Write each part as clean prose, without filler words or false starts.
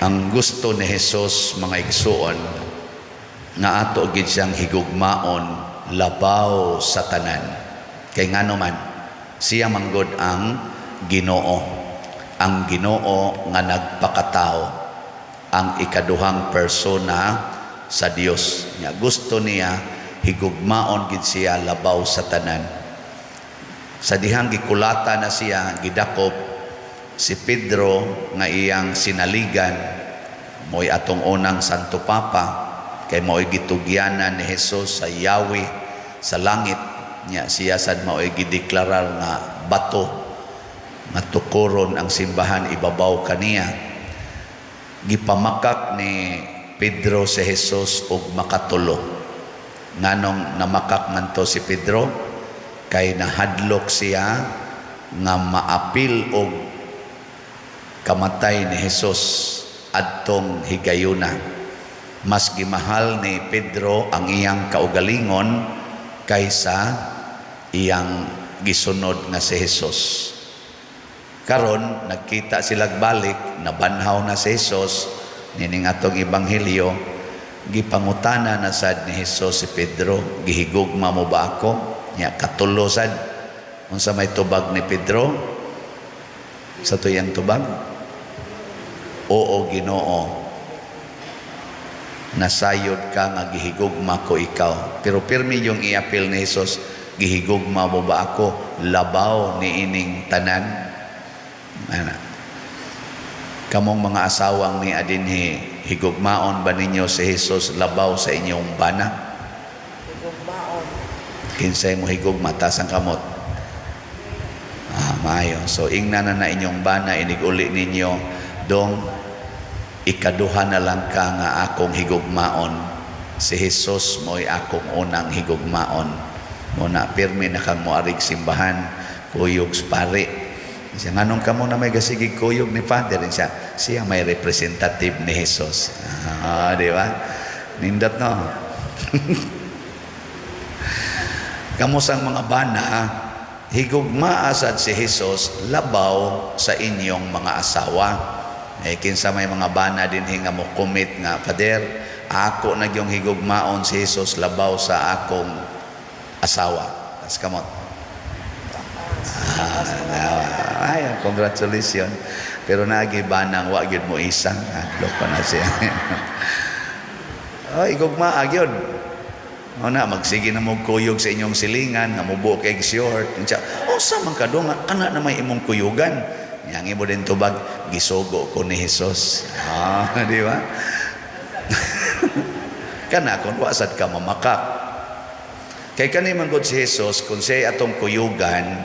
Ang gusto ni Jesus, mga igsuon, nga ato gid siyang higugmaon labaw sa tanan. Kay ngano man, siya manggod ang Ginoo. Ang Ginoo nga nagpakatao, ang ikaduhang persona sa Dios. Nya gusto niya higugmaon gid siya labaw sa tanan. Sa dihang gikulata na siya, gidakop si Pedro nga iyang sinaligan, mo'y atong unang Santo Papa, kay mo'y gitugyanan ni Jesus sa Yahweh sa langit. Nya siya sad mao'y gideklarar nga bato nga tukuron ang simbahan ibabaw kaniya. Gipamakak ni Pedro si Jesus og makatulo. Nganong namakak man to si Pedro? Kay nahadlok siya nga maapil og kamatay ni Jesus adtong higayuna. Mas gimahal ni Pedro ang iyang kaugalingon kaysa iyang gisunod nga si Jesus. Karon nagkita silag balik, nabanhaw na si Jesus nining atong ebanghelyo, gipangutana na sad ni Jesus si Pedro, "Gihigugma mo ba ako?" Nya katulo sad. Unsa may tubag ni Pedro? Sa tuyang tubag? "Oo, Ginoo. Nasayod ka nga gihigugma ko ikaw." Pero pirmi yung iapil ni Jesus, "Gihigugma mo ba ako labaw ni ining tanan?" Ana. Kamong mga asawang ni adinhi, higugmaon ba ninyo si Jesus labaw sa inyong bana? Higugmaon. Kinsay mo higugma, taas ang kamot. Ah, maayo. So ingna na na inyong bana, inig-uli ninyo, "Dong, ikaduha na lang ka nga akong higugmaon. Si Jesus mo'y akong unang higugmaon." Mo na pirmi na kang moarig simbahan, kuyog sa pari. Siya, "Nganong kamo na may gasigig kuyog ni Father?" Siya, siya may representative ni Jesus. Ah, di ba? Nindot, no? Kamo sang mga bana, higugmaa sad si Jesus labaw sa inyong mga asawa. Eh, kinsa may mga bana din nga mo commit nga, "Father, ako na yung higugmaon si Jesus labaw sa akong asawa"? Tas kamot. Ah, ay, congratulations. Pero naagi banang wa gyud mo isang adlok pa na siya. Oh, higugmaa gyud. O na, magsige na mo kuyog sa inyong silingan, nga mubuo kay short. Unsa, "Unsa man ka dong, kana na may imong kuyugan?" Yang imo din tubag, "Gisugo ko ni Jesus." Ah, di ba? Kana kung wa sad ka mamakak. Kay kani man gud si Jesus, kung siya atong kuyugan,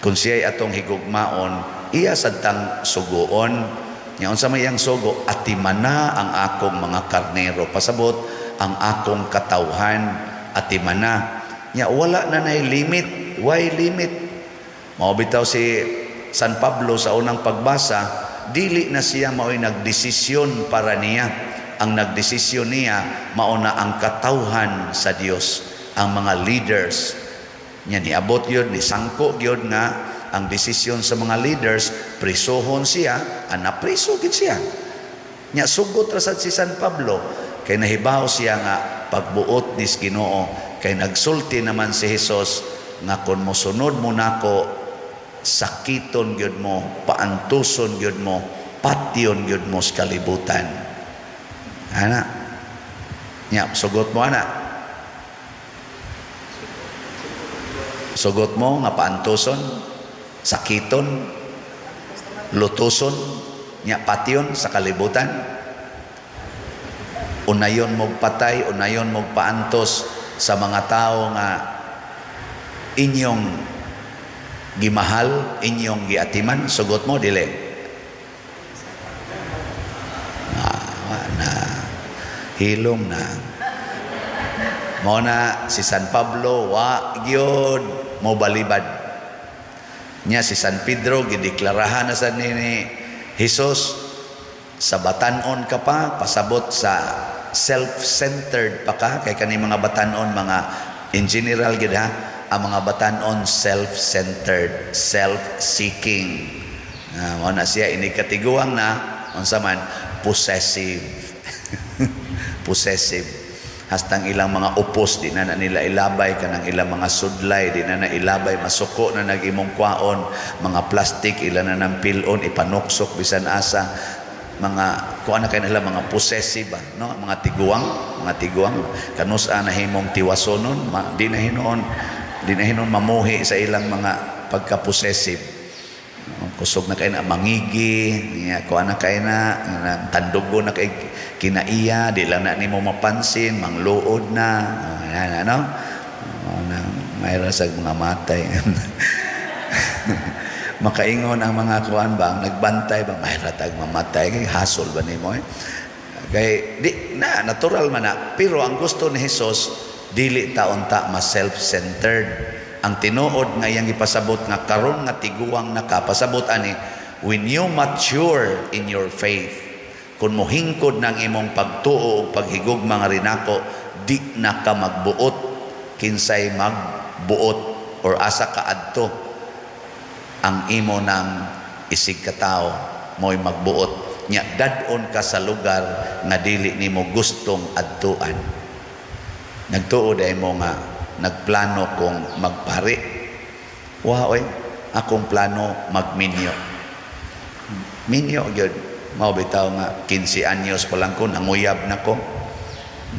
kung siya atong higugmaon, iya sad tang suguon. Nya unsa may iyang sugo? "Atimana ang akong mga karnero." Pasabot, ang akong katawhan, atimana. Nya wala na nay limit. Why limit? Mao bitaw si San Pablo sa unang pagbasa, dili na siya mao'y nagdesisyon para niya. Ang nagdesisyon niya mao na ang katawhan sa Dios, ang mga leaders. Nya niabot yun, ni sangko yun nga ang desisyon sa mga leaders, prisuhon siya, ana priso gid siya. Nya sugot ra sad si San Pablo kay nahibaw siya nga pagbuot ni Ginoo, kay nagsulti naman si Jesus nga kung mosunod mo nako, sakiton gyud mo, paantuson gyud mo, patyon gyud mo sa kalibutan. Ana. Nya sugot mo ana. Sugot mo nga paantuson, sakiton, lutuson, nya patyon sa kalibutan. Unayon mog patay, unayon mog paantos sa mga tao nga inyong gimahal, inyong giatiman, sugot mo dili? Ah, na hilom na. Mao na si San Pablo wa gyud mo balibad. Nya si San Pedro gideklarahan na sa ni Jesus, sa batanon ka pa, pasabot sa self-centered pa ka, kay kani mga batanon, mga in general gid ha, ang mga batanon self-centered, self-seeking. Ah, mao na siya ini katiguang na unsa man Nag-possessive. Possessive. Hastang ilang mga upos di na nila ilabay, kanang ilang mga sudlay di na ilabay, masuko na nag-imong kwaon, mga plastic ila na ng pilon, ipanuksok bisan asa, mga kuan na kay nila, mga possessive ba, no? Mga tiguang, mga tiguang kanus-a na himong tiwasonon, di na hinuon mamuhi sa ilang mga pagka-possessive. Kusog na kay na mangigi niya, kuan na kay na tandugo na kay kinaiya, di lang na nimo mapansin, mangluod na. Oh, ano, oh, na mayroon sa mga matay, makaingon ang mga kuan ba, ang nagbantay ba, mayroon tag mamatay kay hasol ba nimo, eh? Kay di na natural man na. Pero ang gusto ni Jesus, dili ta unta mas self-centered. Ang tinuod nga iyang ipasabot nga karon nga tiguang nakapasabot ani, when you mature in your faith, kung mohingkod ng imong pagtuo ug paghigugma nga rinako, di na ka magbuot kinsay magbuot or asa ka adto. Ang imo ng isig katao mo'y magbuot nya, dad-on ka sa lugar nga dili nimo gustong adtuan. Nagtuo dahil mo nga nagplano kong magpari? Wa oy, akong plano magminyo. Minyo gyud. Mao bitaw nga 15 anyos pa lang ko nanguyab na ko.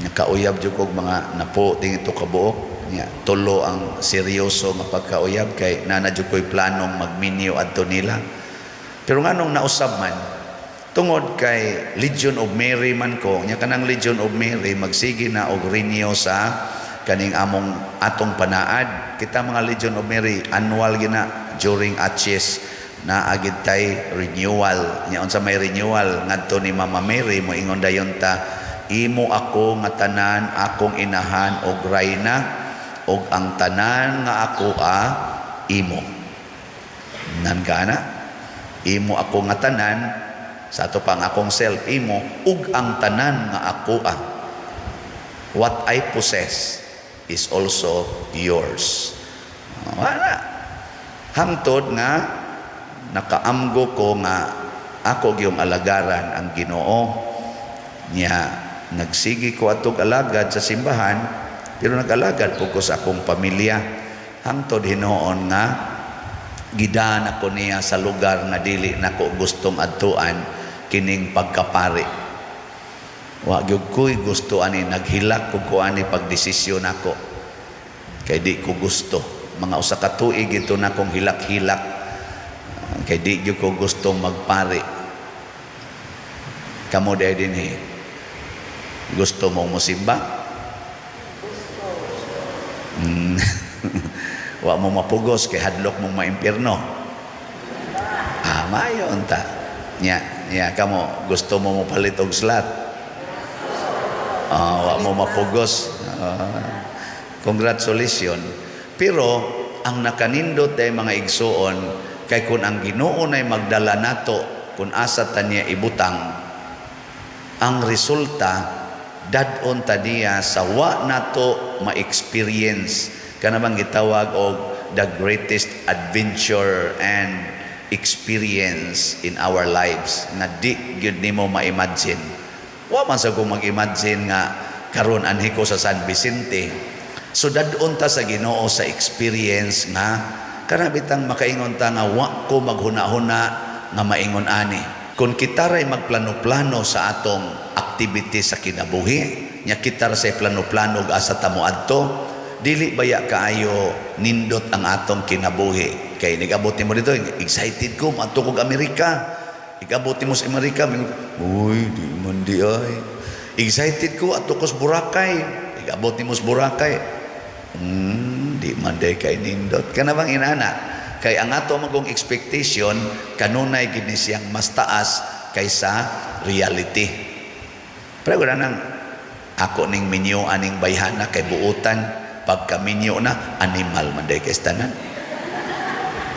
Nakauyab jud kog mga napo tingito kabuok. Nya tulo ang seryoso nga pagkauyab kay nana jud ko'y planong magminyo adto nila. Pero nganong nausab man? Tungod kay Legion of Mary man ko nya, kanang Legion of Mary magsige na og renew sa kaning among atong panaad. Kita mga Legion of Mary, annual gina during Acies na agid tay renewal nya. Unsa may renewal? Ngadto ni Mama Mary, moingon dayon ta, "Imo ako nga tanan, akong inahan og rayna, og ang tanan nga ako a imo." Nan kana imo ako nga tanan, sa ato pang akong self imo, ug ang tanan nga ako a, what I possess is also yours. Wala hangtod nga nakaamgo ko nga ako gyung alagaran ang Ginoo. Nya nagsigi ko atog alagad sa simbahan, pero nag-alagad po ko sa akong pamilya hangtod hinuon nga gidaan ako niya sa lugar nga dili nako gustong adtuan, kining pagkapari. Wa gyud ko'y gusto ani, naghilak ko ko ani pagdesisyon nako kay di ko gusto. Mga usa ka tuig ito na kong hilak-hilak kay di gyud ko gustong magpari. Kamo dahil dinhi, gusto mong musimba? Gusto. Wa mo mapugos kay hadlok mong maimpierno. Ah, maayo unta. Nya, nya kamo gusto mo mopalit og slot? Ah, wa mo mapugos. Ah, congratulations. Pero ang nakanindot ay mga igsuon, kay kung ang Ginoo nay magdala nato kung asa ta niya ibutang, ang resulta dad-on ta niya sa wa nato ma-experience, kana bang gitawag og the greatest adventure and experience in our lives nga di gyud nimo ma-imagine. Wa man sa ko mag-imagine nga karon anhi ko sa San Vicente. So dad-on ta sa Ginoo sa experience nga kana bitang makaingon ta nga wa ko maghuna-huna nga maingon ani. Kung kita ray magplano-plano sa atong activity sa kinabuhi nya, kita ra say plano-plano og asa ta moadto, dili baya kaayo nindot ang atong kinabuhi? Kay nigabot nimo dito, "Excited ko moadto kog Amerika." Igabot nimo sa Amerika, "Uy, di man di ay." "Excited ko adto ko sa Boracay." Igabot nimo sa Boracay, "Di man day kay nindot." Kana bang inana? Kay ang ato magong expectation kanunay gid ni siyang mas taas kaysa reality. Pero wala nang ako ning minyo aning bayhana kay buutan. Pagka minyo na, animal man day kay tanan.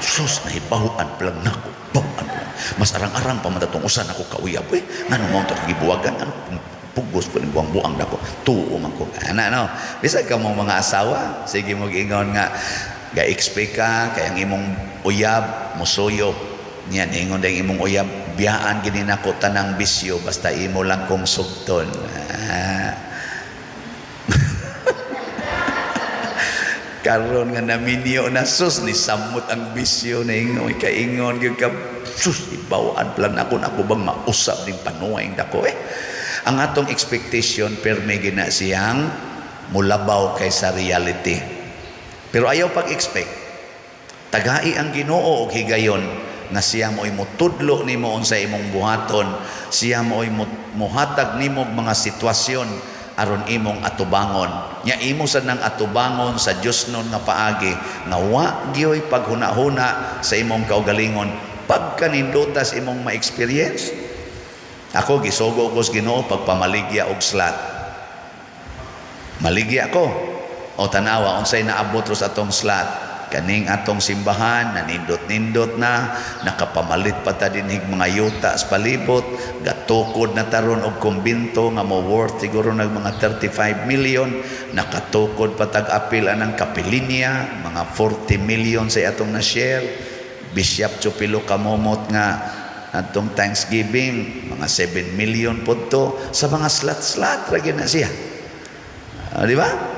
Sus, nahibahuan pa lang nako, bahuan pa lang. Mas arang-arang pa man tatong usan ako kauyab eh. Ngano mo to kagibuwagan, ano pugos ko ning buang-buang nako. Tuo man ko. Ana no. Bisag ka mo mga asawa, sige mo giingon nga ga-expect ka kay ang imong uyab musuyop. Niya ningon dayong imong uyab, Biyaan gini nako tanang bisyo basta imo lang kong sugton. Ah. Karon nga naminyo na, sus, ni samot ang bisyo na ingon kaingon gyud ka, sus, ibawaan plan ako na ako bang mausap ning panuay dako eh. Ang atong expectation perme gina siyang mulabaw kaysa reality. Pero ayaw pag-expect. Tagai ang Ginoo og higayon nga siya mo'y mutudlo nimo unsa imong buhaton, siya mo'y muhatag nimo og mga sitwasyon aron imong atubangon. Nya imo sad nang atubangon sa Dios nun nga paagi nga wa gyoy paghuna-huna sa imong kaugalingon pagkanindutas imong ma-experience. Ako gisugo ko sa Ginoo pagpamaligya og slot. Maligya ko. O tanawa unsay naabot ro sa atong slot. Kaning atong simbahan nanindot-nindot na, nakapamalit pa ta dinhig mga yuta sa palibot, gatukod na taron og kumbinto nga mo worth siguro nag mga 35 million, nakatukod pa tag apil anang kapilinya, mga 40 million sa atong na-share. Bishop Chupilo kamomot nga atong Thanksgiving, mga 7 million pod to sa mga slot-slot ra gyud na siya. Di ba?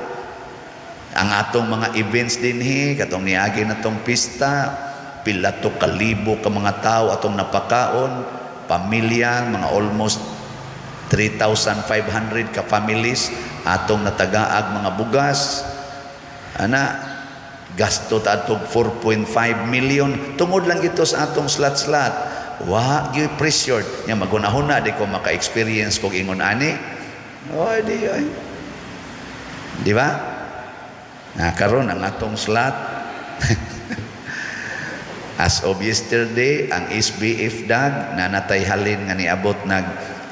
Ang atong mga events dinhi, katong niagi na tong pista, pila to kalibo ka mga tao atong napakaon, pamilya, mga almost 3,500 ka families atong natagaag mga bugas. Ana, gasto ta atong 4.5 million tungod lang gito sa atong slot-slot. Wa gyud pressured nya magunahuna di ko maka-experience kog ingon ani. Oy, di ay. Di ba? Na karon ang atong slot as of yesterday, ang SBF dag nanatay halin nga niabot nag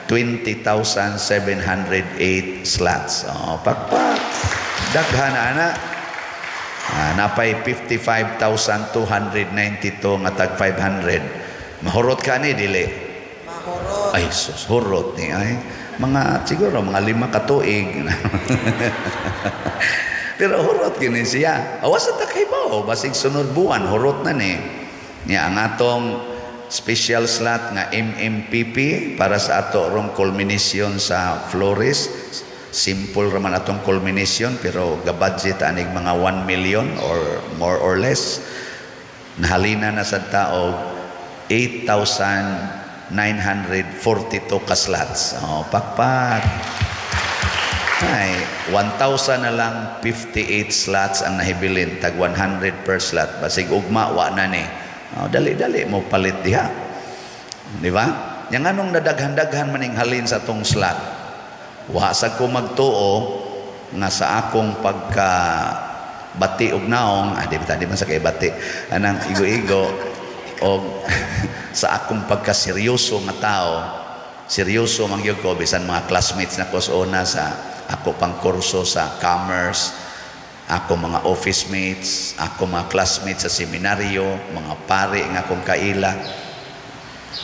20,708 slots. Oh, pakpak. Daghan na ana. Napay 55,292 nga tag 500. Mahurot ka ni dili? Mahurot. Ay sus, hurot ni ay. Mga siguro mga 5 ka tuig. Pero hurot gini siya. Awas sa takhibaw, basig sunod buwan hurot na ni. Nya ang atong special slot nga MMPP para sa ato rong culmination sa Flores. Simple raman atong culmination pero gabudget anig mga 1 million or more or less. Nahalina na sa tao 8,942 ka slots. Oh, pakpak. Ay, 1,000 na lang 58 slots ang nahibilin, tag 100 per slot. Basig ugma, wa na ni. Oh, dali-dali mo palit diha. Di ba? Yang anong nadaghan-daghan maning halin sa tong slot. Wa sa ko magtuo nga sa akong pagka bati og naong, di ba, di man sa kay bati, anang igo-igo og sa akong pagkaseryoso nga tao, seryoso man gyud ko bisan mga classmates nako sa una sa ako pang kurso sa commerce, ako mga office mates, ako mga classmates sa seminaryo, mga pare nga akong kaila.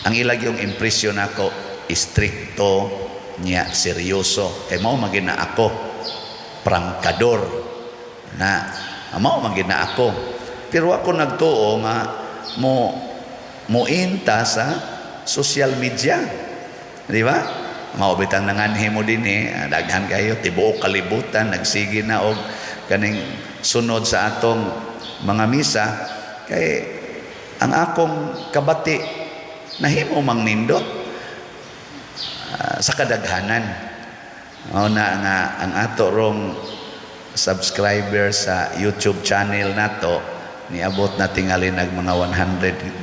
Ang ilag yung impresyon nako, istrikto niya, seryoso. Kay mao man gyud na ako, prangkador na mao man gyud na ako. Pero ako nagtuo nga mointa sa social media. Di ba? Mao bitang nanganhi mo dinhi, daghan kayo tibuok kalibutan nagsige na og kaning sunod sa atong mga misa kay ang akong kabati nahimo mang nindot sa kadaghanan. Mao na nga ang ato rong subscriber sa YouTube channel nato niabot na tingali nag mga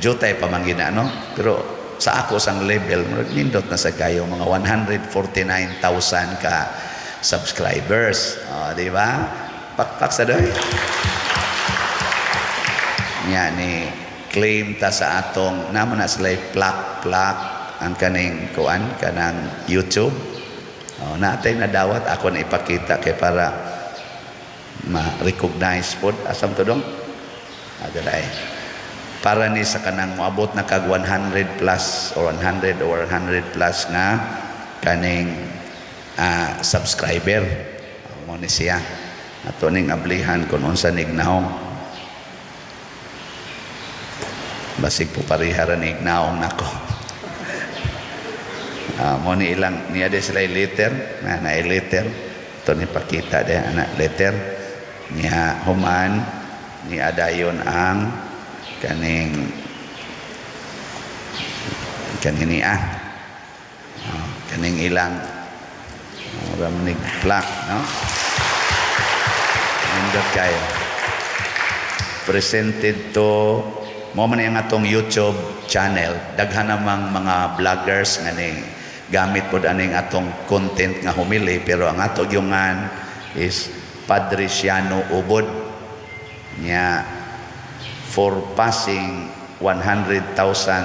100 jutay pa man gina, no? Pero sa ako sang level murag nindot na sa kayo mga 149,000 ka subscribers. Oh, di ba? Pakpak sa doy. Nya ni claim ta sa atong naman na sila plak-plak ang kaning kuan kanang YouTube. Oh, natay nadawat ako na ipakita kay para ma-recognize pod asam to dong. Adalay. Para ni sa kanang moabot na kag 100 plus or 100 or 100 plus nga kaning subscriber. Mo ni siya. Ato ning ablihan kun unsa nig naong. Basig po pareha ra nig naong nako. Mo ni ilang niya de sila letter na na letter to ni pakita de ana letter niya. Human ni adayon ang kaning kanini oh, kaning ilang ramnig plaque, no? Nindot kayo. Presented to mo man ang atong YouTube channel. Daghan namang mga vloggers nga ni gamit pod aning atong content nga homily, pero ang ato gyungan is Padre Siano Ubod niya for passing 100,000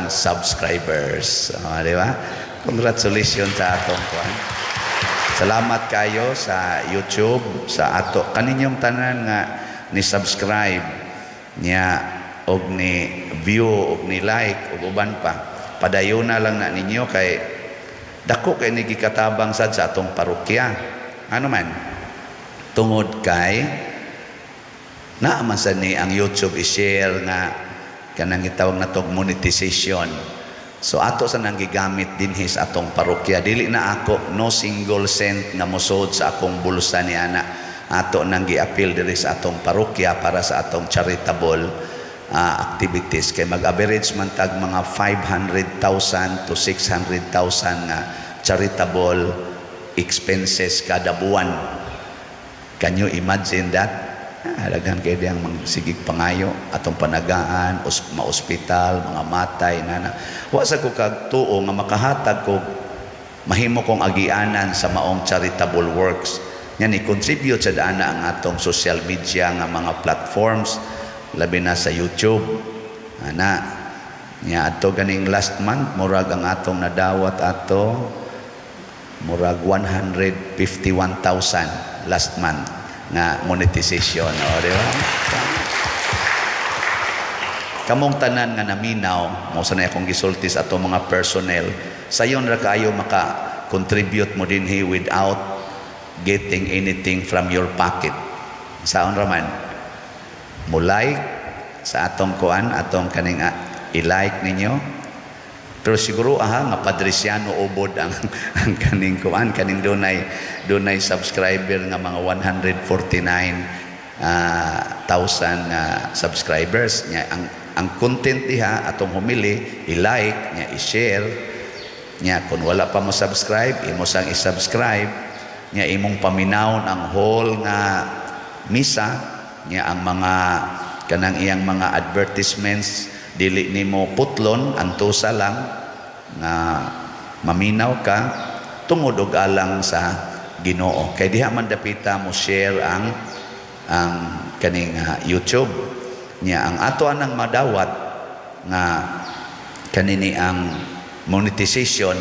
subscribers. Oh, di ba? Congratulations sa atong kuan. Salamat kayo sa YouTube, sa ato kaninyong tanan nga ni subscribe niya og ni view og ni like og uban pa. Padayon na lang na ninyo kay dako kay ni gikatabang sad sa atong parokya. Ano man? Tungod kay naa man sad ni ang YouTube i-share nga kanang gitawag natong monetization. So ato sa nang gigamit dinhi sa atong parokya. Dili na ako, no single cent nga mosod sa akong bulsa ni ana. Ato nang giapil diri sa atong parokya para sa atong charitable activities kay mag-average man tag mga 500,000 to 600,000 nga charitable expenses kada buwan. Can you imagine that? Ah, daghan kay diyang magsigig pangayo atong panagaan, maospital, mga matay nana. Wa sa ko kag tuo nga makahatag ko, mahimo kong agianan sa maong charitable works. Nga ni contribute sa dana ang atong social media nga mga platforms, labi na sa YouTube. Ana nya adto ganing last month, murag ang atong nadawat ato murag 151,000 last month nga monetization, o di ba? Kamong tanan nga naminaw mo sa akong gisulti sa atong mga personnel, sayon ra kaayo maka contribute mo dinhi without getting anything from your pocket. Saon ra man mo like sa atong kuan, atong kaning i-like ninyo, pero siguro aha nga Padriciano Ubod ang kaning kuan, kaning dunay subscriber nga mga 149 thousand nga subscribers nya. Ang content diha, atong homily, i-like nya, i-share nya. Kung wala pa mo subscribe, imo sang i-subscribe nya, imong paminawon ang whole nga misa nya, ang mga kanang iyang mga advertisements dili nimo putlon, antusa lang nga maminaw ka tungod og alang sa Ginoo, kay diha man dapita mo share ang kaning YouTube nya. Ang ato anang madawat nga kanini ang monetization,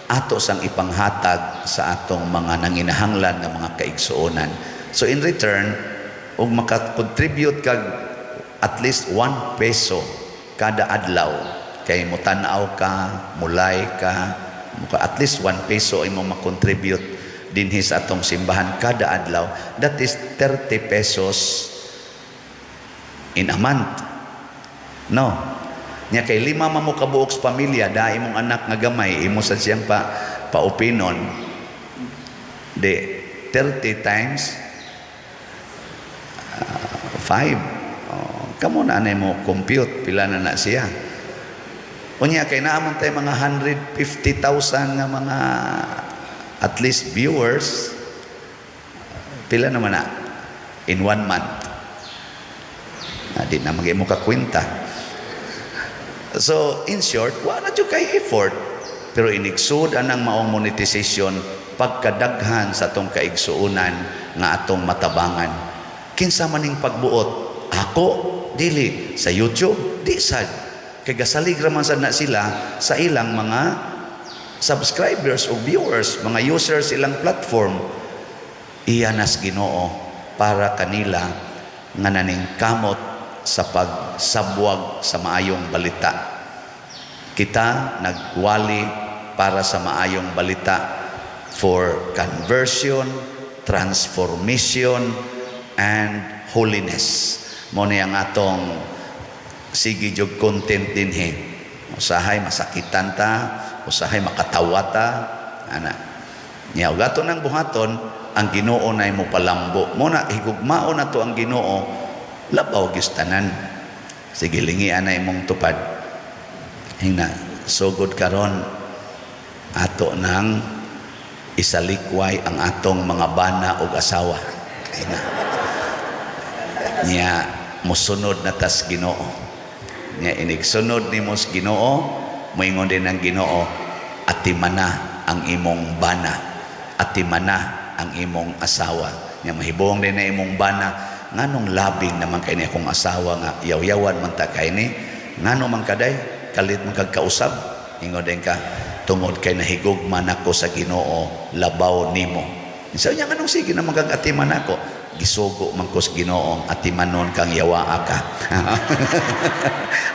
ato sang ipanghatag sa atong mga nanginahanglan nga mga kaigsuonan. So in return, ug maka-contribute kag at least 1 peso kada adlaw, kay mo tan-aw ka, mo like ka, muka at least 1 peso imong ma-contribute dinhi sa atong simbahan kada adlaw, that is 30 pesos in a month, no? Nya kay lima man mo kabuok sa pamilya, da imong anak nga gamay imo sa siyang pa paupinon di 30 times 5. Oh, kamo na anay mo compute pila na na siya. Unya kay naa man tay mga 150,000 nga mga at least viewers, pila naman na in one month? Na, di na mag-imo ka kwenta. So in short, wa na jud kay effort, pero inigsud anang maong monetization pagkadaghan sa atong kaigsuonan nga atong matabangan. Kinsa maning pagbuot? Ako dili, sa YouTube di sad, kay gasalig ra man sad na sila sa ilang mga subscribers o viewers, mga users ilang platform. Iya nas Ginoo para kanila nga naningkamot sa pagsabwag sa maayong balita. Kita nagwali para sa maayong balita, for conversion, transformation and holiness. Mo ni ang atong sige jud content dinhi. Usahay masakitan ta. usahay makatawa ta ana. Nya ug ato nang buhaton, ang Ginoo nay mo palambo. Mo na higugmaon nato ang Ginoo, labaw gyud tanan. Sige, lingi ana imong tupad. Hingna, sugod karon ato nang isalikway ang atong mga bana ug asawa. Hingna. Nya musunod na tas Ginoo. Nya inigsunod nimo sa Ginoo, moingon din ang Ginoo, atimana ang imong bana, atimana ang imong asawa. Nya mahibong din na imong bana, nganong labing naman kay ni akong asawa nga yaw-yawan man ta kay ni, ngano man kaday, kalit man kag kausab? Ingon din ka, tungod kay nahigugma nako sa Ginoo labaw nimo. Sa niya, nganong sige naman kag atiman ako? Gisugo man ko sa Ginoo atimanon kang yawaa ka.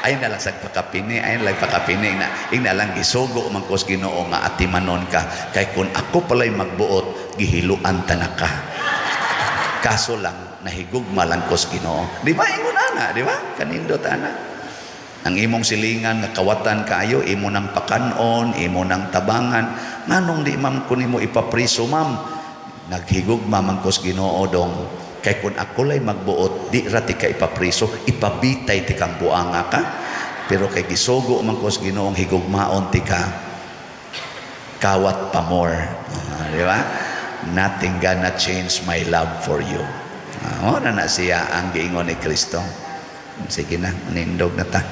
Ay na lang sa pakapini, ay na lang pakapini na. Ingna lang, gisugo man ko sa Ginoo nga atimanon ka kay kun ako pala'y magbuot, gihiluan ta na ka. Kaso lang nahigugma lang ko sa Ginoo. Di ba ingon ana, di ba? Kanindot ana. Ang imong silingan nga kawatan kaayo, imo nang pakanon, imo nang tabangan. Nganong di ma'am ko nimo ipapriso, ma'am? Naghigugma man ko sa Ginoo dong. Kay kun ako lay magbuot, di ra ti ka ipapriso, ipabitay ti kang buanga ka. Pero kay gisugo man ko sa Ginoong higugmaon ti ka, kawat pa more. Ah, di ba? Nothing gonna change my love for you. Ah, na na siya ang giingon ni Kristo. Sige na, nindog na ta.